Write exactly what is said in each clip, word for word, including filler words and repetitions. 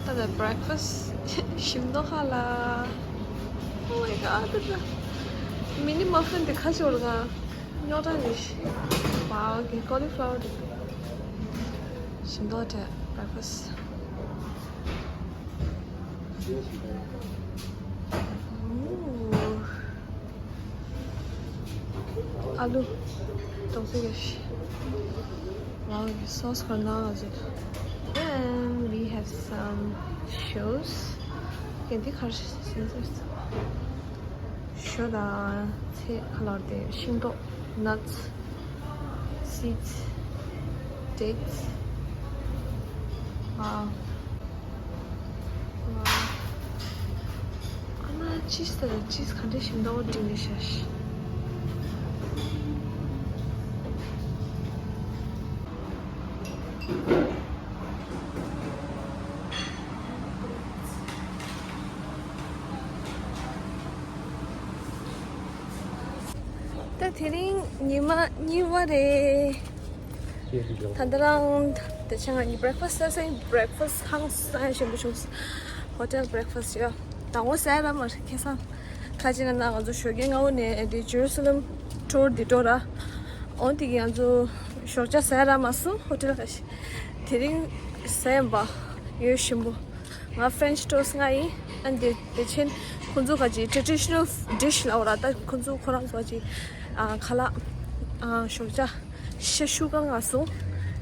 ད་ལྟ་breakfast ཞིམ་མདོག་ཁ་ལ། Oh my god, ད་ལྟ་mini muffin དེ་ཁ་ཤོར་ག་རྙོག་དྲ་རེད། Wow, okay, cauliflower དེ་ཞིམ་མདོག་དེ་breakfast. Ooh. ཨ་ལུ་དོག་ཙེ་ག་ཤི། Wow, sauce ཁོ་ན་ང་ཚོ། Then we have some shoes. གན་དེ་ཁར་ཤི་སེ་ཟེར། ཞོ་དང་ཚལ་ཁ་ལར་དེ་ཤིང་ཏོག nuts, seeds, dates. Wow. Wow. ཨ་མ་cheese དང་cheese ག་འདྲ་ཞིམ་མདོག་འདྲ་ནི་ཤ་ཤ། ད་དེ་རིང་ཉི་མ་གཉིས་པ་རེད། ད་ལྟ་རང་དེ་ཆ་ང་གཉིས་breakfast ཟ་ས་ཡིན། Breakfast ཧང་སང་ཞིམ་པོ་བྱུང་། Hotel breakfast ཡོད། དང་པོ་ཟ་ར་མ་རེད་ཁ་སང་། ཁ་ཅིག་ན་ན་ང་ཚོ་ཞོགས་ཀས་སྔ་པོ་ནས་དེ་Jerusalem tour དེ་འགྲོ་ར། འོན་ཏེ་ང་ཚོ་ཞོགས་ཇ་ཟ་ར་མ་སོང་། Hotel ག་ཤི། དེ་རིང་ཟ་ཡིན་པ་ཡོད་ཞིམ་པོ། ང་French toast ང་ཡིན། ཨན་དེ་དེ་ཆེན་ཁོང་ཚོ་ག་ཅིག་traditional dish ལ་འོ་ར། ད་ཁོང་ཚོ་ཁོ་རང་ཚོ་ག་ཅིག་ཨ་ཁ་ལག་ཨ་ཞོགས་ཇ་ཤ་ཤུ་ཀ་ང་སོང་།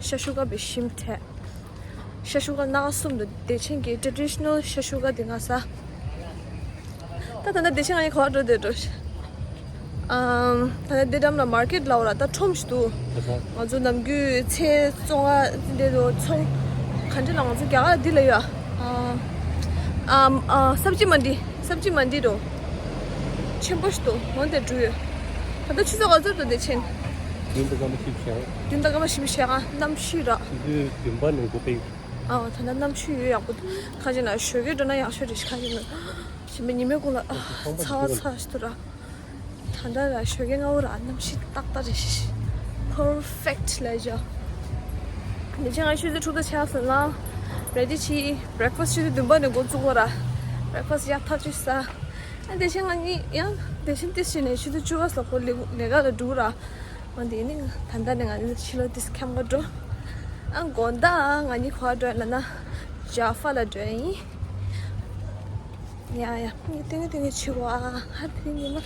ཤ་ཤུ་ཀ་བི་ཤིམ་ཐེ། ཤ་ཤུ་ཀ་སྣ་ཁ་གསུམ་དུ་བདེ་ཆེན་གྱི་traditional ཤ་ཤུ་ཀ་དེ་ང་ཟ། ད་ད་ལྟ་བདེ་ཆེན་ང་ཡི་གོ་བ་འགྲོ་དེ་འགྲོ། ཨམ། ད་ལྟ་བདེ་འགྲམ་ལ་market ལ་འོ་ར། ད་ཁྲོམ་ཞིག་འདུག་ང་ཚོ་ནམ་རྒྱུན་ཚལ་བཙོང་བ་འདི་ལོ་ཚོང་ག་འདྲ་ལ་ང་ཚོ་རྒྱ་གར་འདི་ལ་ཡོད། ཨམ། ཨམ། ཨ་སབ་ཇི་མན་ཌི། སབ་ཇི་མན་ཌི་འགྲོ། ཆེན་པོ་ཞིག་འདུག་འོན་ཏེ་འགྲོ་ཡོད། ད་ལྟ་ཆུ་ཚོད་ག་ཚོད་འགྲོ་བདེ་ཆེན། བདུན་དང་སྐར་མ་བཞི་བཅུ་ཞེ་ལྔ། བདུན་དང་སྐར་མ་བཞི་བཅུ་ཞེ་ལྔ་གནམ་གཤིས་ར། ཆུ་ཚོད་བདུན་པ་ནས་འགོ་སྤེལ། ཨ་ད་ལྟ་གནམ་གཤིས་ཡོད་ཡག་པོ་འདུག་ཁ་ཅིག་ན་ཞོགས་ཀས་འགྲོ་ན་ཡག་ཤོས་རེད་ཤག་ཁ་ཅིག་ན་ཞིམ་པའི་ཉི་མའི་ཀུན་ལ་ཨ་ཚ་བ་ཚ་ཞིག་འདུག་ར། ད་ལྟ་ར་ཞོགས་ཀས་སྔ་པོ་ར་གནམ་གཤིས་ཏག་ཏག་རེད་ཤག perfect ལབ་བྱ། ཉིན་ཆ་ང་ཆུ་ཚོད་དྲུག་དང་ཕྱེད་ཟིན་ལ་ready བྱས། breakfast ཆུ་ཚོད་བདུན་པ་ནས་འགོ་བཙུགས་པ་ར། breakfast ཡག་ཐག་ཆོད་ཟ། ཨ་དེ་བཞིན་ང་གཉིས་ཡང་དེ་བཞིན་ཏིས་བྱས་ནས་ཆུ་ཚོད་བཅུ་པ་ལ་ཁོ་ལས་ལས་ཀ་ལ་འགྲོ་ར། འོན་ཏེ་ནི་ད་ལྟ་ནས་ང་གཉིས་ཕྱི་ལོགས་ཏིས་ཁྱམས་ཀ་འགྲོ། ཨ་དགོང་དག་ང་གཉིས་ག་པར་འགྲོ་ཡིན་ལབ་ན་Jaffa ལ་འགྲོ་ཡིན། ཡ་ཡ་ངས་ཏིང་ངེ་ཏིང་ངེ་བྱེད་དགོས་ཨ། ཧ་དེ་ཉི་མ།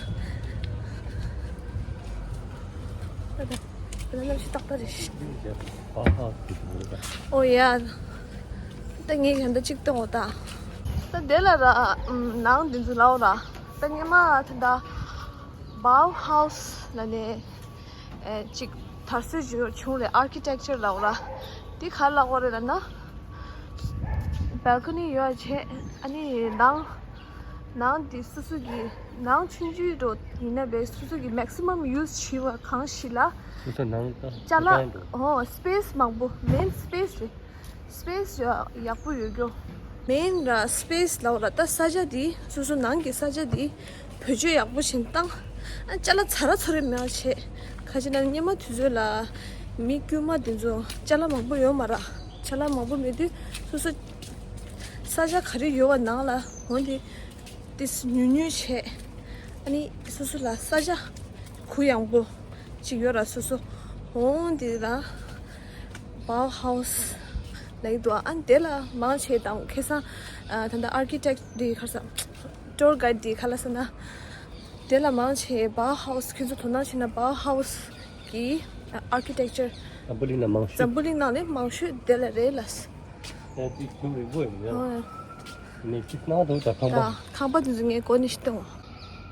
ད་ད་ད་གནམ་གཤིས་ཏག་ཏག་རེད། ཨོ་ཡ། ད་ངས་ག་འདྲ་གཅིག་གཏོང་འོ་ད། ད་དེ་ལ་ར་ནང་འདི་ཚོ་ལའོ་ར། ད་ཉི་མ་ད་ད་Bauhaus ལ་ནས། ཨེ་ཅིག་དར་སྲོལ་བྱུང་བྱུང་རེད། architecture ལབ་ར། འདི་ག་ལབ་དགོས་རེད་ལབ་ན། balcony ཡོད་བྱས་ཨ་ནི་ནང་ནང་འདི་སོ་སོ་གི་ནང་ཆུང་ཆུང་འགྲོ་ཡིན་ན་བས་སོ་སོ་གི་maximum use བྱེད་པ་གང་ཞིག་ལ། སོ་སོ་ནང་ད་ཅ་ལག་ཨོ་space མང་པོ་main space རེད། space ཡག་པོ་ཡོད་རྒྱུ། main ར་space ལབ་ར། ད་ས་ཆ་འདི་སོ་སོ་ནང་གི་ས་ཆ་འདི་བེད་སྤྱོད་ཡག་པོ་བྱེད་བཏང་། ཨ་ཅ་ལག་ཚ་ར་ཚོ་རེ་མེད་པ་བྱས། ཁ་ཅིག་ན་སྔོན་མ་དུས་ཚོད་ལ་མི་དཀྱུས་མ་འདི་ཚོ་ཅ་ལག་མང་པོ་ཡོད་མ་ར། ཅ་ལག་མང་པོ་མེད་དུས་སོ་སོ་ས་ཆ་ག་རེ་ཡོད་པ་ནང་ལ་འོན་ཏེ་ཏིས་ཉུང་ཉུང་བྱས། ཨ་ནི་སོ་སོ་ལ་ས་ཆ་གུ་ཡངས་པོ་ཅིག་ཡོད་ར། སོ་སོ་འོང་དེ་ར་Bauhaus ལབ་ཀྱི་འདུག་ཨ་ནི་དེ་ལ་མང་ཆེ་དང་ཁ་སང་ཨ་ད་ལྟ་architect དེ་ག་རེ་ཟ། tour guide དེ་ག་ལབ་ཟེར་ན། དེ་ལ་མང་ཆེ་Bauhaus ཁྱོད་ཚོ་དོ་སྣང་བྱས་ན་Bauhaus གི་ཨ་architecture འཛམ་བུ་གླིང་ན་མང་ཤོས། འཛམ་བུ་གླིང་ནང་ནས་མང་ཤོས་དེ་ལ་རེད་ལབ། ཡང་ཅིག་ཁྱུང་རིང་པོ་ཡིན་ཡང་། ཨ་ནས་ཅིག་སྣང་དུ་ད་ཁང་པ། ད་ཁང་པ་དེ་ཚོ་ངས་གོ་ནས་ཤི་སྟོང་།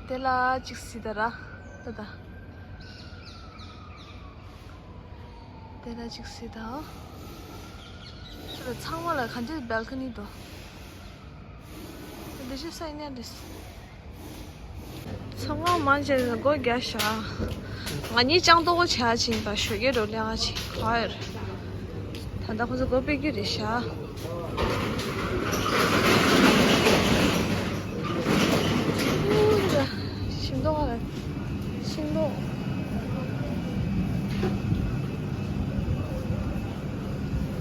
དེ་ལ་ཅིག་སྲིད་ད་ར། ད་ད། དེ་ལ་ཅིག་སྲིད་ད། ཁྱོད་ཚང་མ་ལ་ག་འདྲའི་balcony འདུག་འདི་ཞིག་ས་ཡིན་ཡ་འདི། ཚང་མ་མང་ཆེ་ནས་སྒོ་རྒྱག་བཞག་ང་གཉིས་ཅང་ལྟོ་གོ་བྱ་ཕྱིན་པ་ཞོགས་ཀས་འགྲོ་ལས་ཀ་བྱེད་ག་ཡོད་རེད། ད་ལྟ་ཁོ་ཚོ་སྒོ་ཕྱེ་རྒྱུ་རེད་ཤག་ཤིང་ཏོག་ཨ་ཤིང་ཏོག་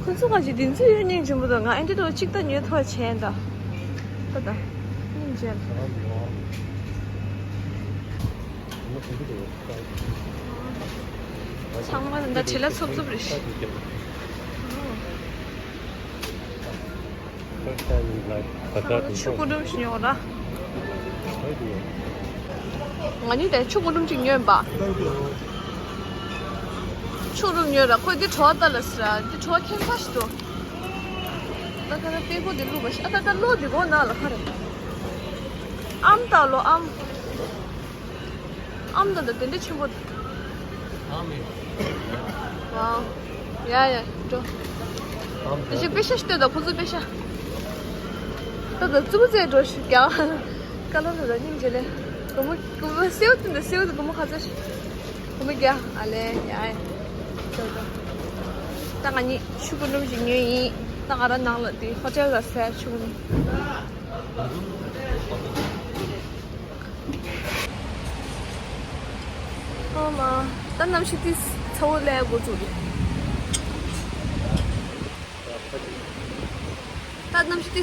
ཁོ་ ཁ་ཅིག་དེ་ཚོ་ཡོད། སྙིང་རྗེ་མོ་འདུག་ང་ཨེ་འདྲ་འདྲ་གཅིག་ད་ཉོས་ཐོག་བྱས་འདུག་ད་ད་སྙིང་རྗེ། ཚང་མ་ད་བྲེལ་ལ་འཚུབ་འཚུབ་རེད། First time in life. ད་ད་ཆུ་ཀུ་འགྲུམ་ཞིག་ཉོ་ར། ང་གཉིས་དེ་ཆུ་ཀུ་འགྲུམ་ཅིག་ཉོས་པ། ཆུ་རུམ་ཉོས་ར། ཁོས་འདི་བྲོ་བ་ལྟ་ལ་ཟེར་ར། འདི་བྲོ་བ་ཁྱད་མཚར་ཞིག་འདུག་ད་ད་ད་པད་ཁུག་འདི་བླུགས་པ་ཞིག་ཨ་ད་ད་ལོ་འདི་གོ་ན་ལ་ཁ་རེད། ཨམ་ད་ལོ་ཨམ། ཨམ་ད་ད་དེ་འདྲ་ཆེན་པོ། ཨམ་ཨེ། ཝའོ། ཡ་ཡ་འགྲོ། ཨམ་དེ་ཞིག་པེ་ཤ་ཞིག་ལྟོས་དང་ཁོ་ཚོ་པེ་ཤ། ད་ད་ཙུམ་ཙེ་འགྲོ་ཞིག་ཀྱང་། ཀ་ལོ་ད་ད་སྙིང་རྗེ་ལེ། སྒོར་མོ་སྒོར་མོ་སེའུ་དེ་འདྲ་སེའུ་དེ་སྒོར་མོ་ག་ཚོད་ཞིག་སྒོར་མོ་བརྒྱ། ཨ་ལེ་ཡ་ཡ། ད་ང་གཉིས་ཆུ་ཀུ་འགྲུམ་ཞིག་ཉོས་ཡིན། ད་ང་རང་ནང་ལ་དེ་ཧོ་ཊེལ་ལ་ཟས་ཆུ་ཀུ་འགྲུམ། ཨོ་མ། ད་གནམ་གཤིས་དེ་ཚ་བོ་ལས་འགོ་བཙུགས་རེད། ད་གནམ་གཤིས་དེ་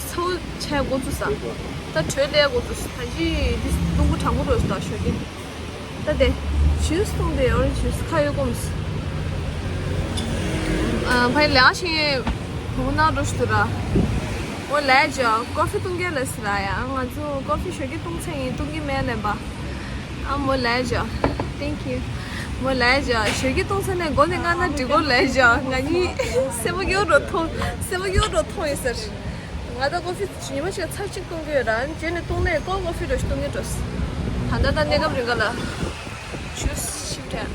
ཚ་བོ་བྱས་འགོ་བཙུགས་ས། ད་དྲོད་ལས་འགོ་བཙུགས་ས། ད་ཅི་དེ་རླུང་བུ་གྲང་པོ་འགྲོ་ཞིག་ད་ཞོགས་ཀྱི། ད་དེ་ཇུས་འཐུང་དེ་ཨོ་རེན་ཇི་ཇུས་ཁ་ཡོད་སྐོམ་སི། ཨ་ཕ་ཡི་ལས་ཀ་བྱེད་བུ་མོ་ནང་འགྲོ་ཞིག་འདུག་ར། འོ་ལས་ཀྱི་ཀོ་ཧྥི་བཏུང་གི་ལས་སི་ར་ཡ། ང་ཚོ་ཀོ་ཧྥི་ཞོགས་ཀྱི་བཏུང་ཚེ་ཡིན་བཏུང་གི་མེད་ལན་པ། ཨ་མོ་ལས་ཀྱི། Thank you. མོ་ལས་ཀྱི་ཞོགས་ཀྱི་བཏུང་ཚེ་ནས་མགོ་ནས་མངལ་ན་འགྲིག་གོ་ལས་ཀྱི། ང་གཉིས་སེམས་པ་སྐྱོ་འགྲོ་ཐོང་། སེམས་པ་སྐྱོ་འགྲོ་ཐོང་ཡིན་ཟེར། ང་ད་ཀོ་ཧྥི་ཉི་མ་ཞིག་ཚར་གཅིག་བཏུང་གི་ཡོད་ར། རྗེས་ནས་བཏུང་ནས་ཀོ་ཀོ་ཧྥི་འགྲོ་ཞིག་བཏུང་གི་འགྲོ། ད་ལྟ་ད་གནས་སྐབས་རིང་ག་ལ་ཇུས་ཞིབ་ཕྲ།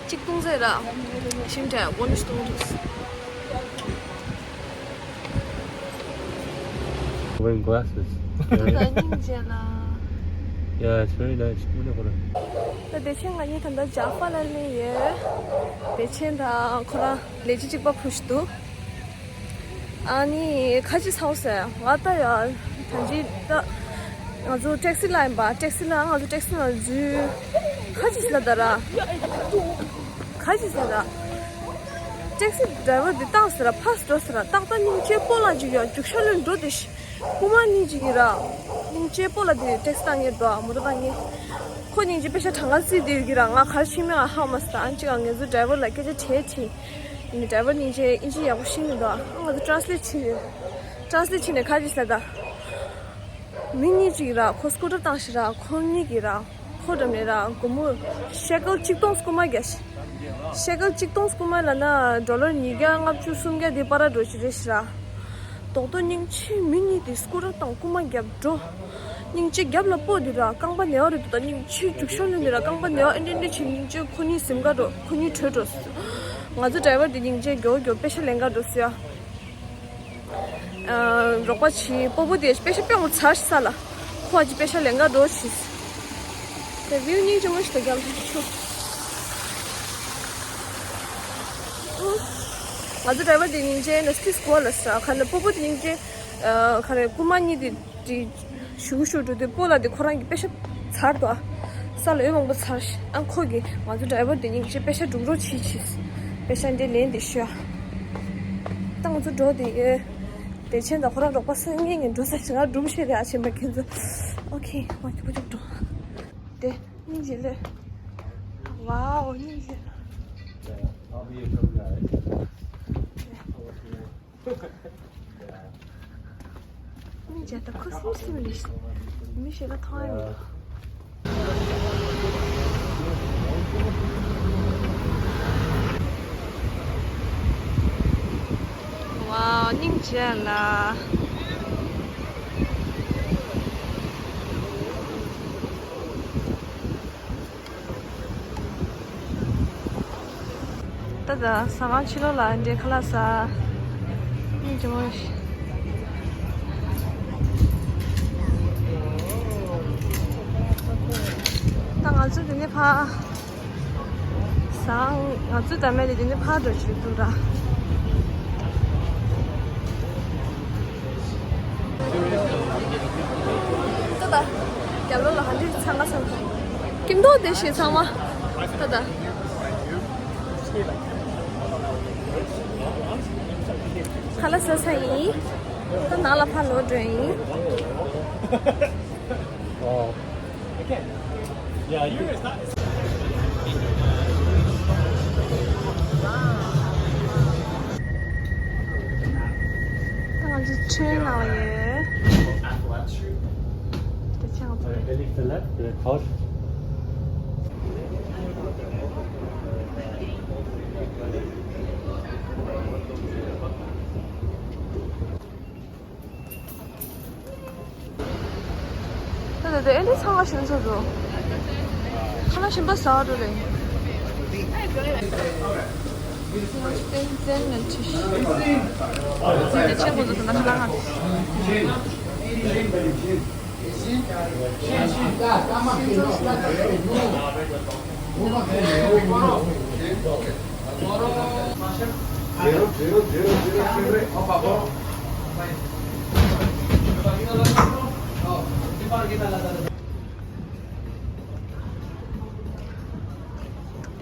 གཅིག་བཏུང་ཟེར་ར། ཞིམ་དྲགས་དགོང་ནས་བཏུང་དུས། Wearing glasses. ད་ད་སྙིང་རྗེ་ལ། Yeah, it's very nice. དངོས་གནས་ཁོ་རང་། ད་བདེ་ཆེན་ང་གཉིས་ད་ལྟ་ཇཱ་ཧྥ་ལ་སླེབས་ཡོད། བདེ་ཆེན་དང་ཁོ་རང་ལས་བྱེད་གཅིག་པ་བུ་ཞིག་འདུག་ཨ་ནི་ཁ་ཅིག་ཚ་བོ་ཟེར། ང་ལྟ་ཡ་ད་ཅི་ད་ང་ཚོ་ཊེག་སི་ལ་ཡིན་པ། ཊེག་སི་ལ་ང་ཚོ་ཊེག་སི་ནང་འཛུལ། ཁ་ཅིག་ལ་ད་ར། ཁ་ཅིག་ལ་ད། ཊེག་སི་ཌ་རའི་ཝར་འདི་བཏང་ཟེར་ར། ཕར་འགྲོ་ཟེར་ར། ཏག་ཏག་སྙིང་རྗེ་པོ་ལ་ཅིག་ཡ་རྒྱུག་ཤར་ལོན་འགྲོ་དེ་ཤི། རྐུ་མ་གཉིས་ཅིག་ཡིན་ར། སྙིང་རྗེ་པོ་ལ་དེ་ཊེག་སི་བཏང་ངེར་འགྲོ་ཨ་མོ་ཏོ་བཏང་ངེ། ཁོ་སྙིང་རྗེ་པེ་ཤ་གྲངས་ཀ་རྩིས་དེ་ཡོད་ཀྱི་ར། ང་གར་ཕྱིན་མེད་ང་ཧ་མ་སི་ད། ཨ་ཅིག་ང་ངེ་ཚོ་ཌ་རའི་ཝར་ལ་སྐད་ཆ་དྲིས་དྲིས། ཡིན་ཌ་རའི་ཝར་སྙིང་རྗེ་ཨིན་ཇི་ཡག་པོ་ཤེས་མི་འདུག་ཨ་ང་ཚོ་ཊྲན་སི་ལེཊ་བྱེད་ཡོད། ཊྲན་སི་ལེཊ་བྱས་ནས་ཁ་ཅིག་ལ་ད། མི་གཉིས་ཅིག་ར་ཁོ་སྐུ་ཊར་བཏང་ཞིག་ར། ཁོ་གཉིས་ཀྱིས་ར་ཁོ་འགྲམ་ནས་ར་སྒོར་མོ་ཤེ་ཀལ་གཅིག་སྟོང་རྐུ་མ་བརྒྱབ་ཤིག་ཤེ་ཀལ་གཅིག་སྟོང་རྐུ་མ་ལབ་ན་ཌོ་ལར་ཉིས་བརྒྱ་ལྔ་བཅུ་སུམ་བརྒྱ་དེ་བར་འགྲོ་ཞིག་རེད་ཤག་ར། རྡོག་རྡོག་སྙིང་རྗེ། མི་གཉིས་དེ་སྐུ་ཊར་བཏང་རྐུ་མ་བརྒྱབ་འགྲོ། སྙིང་རྗེ་རྒྱབ་ལ་སྤོ་དེ་ར་རྐང་པ་ན་བ་རེད་འདུག་ད་སྙིང་རྗེ་རྒྱུག་ཤར་ལོན་དེ་ར་རྐང་པ་ན་བ་ཨེ་འདྲེ་འདྲེ་བྱས། སྙིང་རྗེ་ཁོ་གཉིས་ཟིན་ག་འགྲོ། ཁོ་གཉིས་བྲོས་འགྲོ། ང་ཚོ་ཌ་རའི་ཝར་དེ་སྙིང་རྗེ་མགྱོགས་མགྱོགས་པེ་ཤ་ལེན་ག་འགྲོ་ཟེར་ཡ། རོགས་པ་བྱེད། སྤོ་བོ་དེ་པེ་ཤ་དཔེ་མོ་ཚར་ཤི་ས་ལ། ཁོ་ཨ་ཅི་པེ་ཤ་ལེན་ག་འགྲོ་ཤི། དེ་བིའུ་སྙིང་རྗེ་མོ་ཞིག་ཏུ་རྒྱབ་ལ་ཆུ། ང་ཚོ་ཌ་རའི་ཝར་དེ་སྙིང་རྗེ་ནས་སི་ཊི་སི་ཀོ་ལ་ས་ག་ལ། སྤོ་བོ་དེ་སྙིང་རྗེ་ག་རེ་རྐུ་མ་གཉིས་དེ་དེ་ཞུ་ཞུ་འགྲོ་དེ་སྤོ་ལ་དེ་ཁོ་རང་གི་པེ་ཤ་ཚར་དོ། ས་ལ་འོད་མང་པོ་ཚར་ཤི། ཨ་ཁོ་གི་ང་ཚོ་ཌ་རའི་ཝར་དེ་སྙིང་རྗེ་པེ་ཤ་སྒྲུག་རོགས་བྱེད་ཆི། པེ་ཤ་འདི་ལེན་དེ་ཤོད། ད་ང་ཚོ་འགྲོ་དེ་ཡོད། དེ་ཆེན་དང་ཁོ་རང་རོགས་པ་སང་ངེ་ངེ་འགྲོ་ས་ཞིག་ང་སྒྲུབ་ཤེས་རེད་ཨ་ཆེན་པ་ཁྱེད་ཚོ། ཨོ་ཁེ་ང་ཁྱོད་པོ་ཅོག་འགྲོ། དེ་སྙིང་རྗེ་ལེ། ཝའོ་སྙིང་རྗེ། སྙིང་རྗེ་ད་ཁོ་སིམ་སིམ་རེད། མི་ཞེ་ད་མཐོང་ཡ་མི་འདུག་ཝའོ་སྙིང་རྗེ་ལ། ད་ད་ཟ་ཁང་ཕྱི་ལོགས་ལ་འདྲེ་ཁ་ལག་ཟ། སྙིང་རྗེ་མོ་ཞིག་ད་ང་ཚོ་དེ་ནས་ཕར། སང་ང་ཚོའི་ད་མེད་དེ་དེ་ནས་ཕར་འགྲོ་ཆེད་དུ་ར། ད་ད། རྒྱབ་ལོགས་ལ་ཧ་འདྲི་ཚང་མ་སང་། ཀིམ་ཏོ་དེ་ཞེས་ཚང་མ། ད་ད། ཁ་ལག་ཟ་ས་ཡིན། ད་ནང་ལ་ཕར་ལོག་འགྲོ་ཡིན། Oh. Yeah, you is that. ད་ང་ཚོ་ཊེན་ནང་ལ་ཡོད། དེ་ཚོ་ང་ཚོ་Billy Philip, the coach. ད་ད་ད་ཨེ་འདི་ཚང་མ་ཞིམ་ཚོ་འགྲོ། ཁ་ལག་ཞིམ་པ་ཟ་འགྲོ་རེད། ང་ཚོ་ཏན་ཏན་ནས་ཁྲིད། ཏན་ཏན་ཁོ་ཚོ་ད་ན་ཁ་ལག་ང་།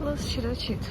ལོ་ཕྱི་ར་ཆིག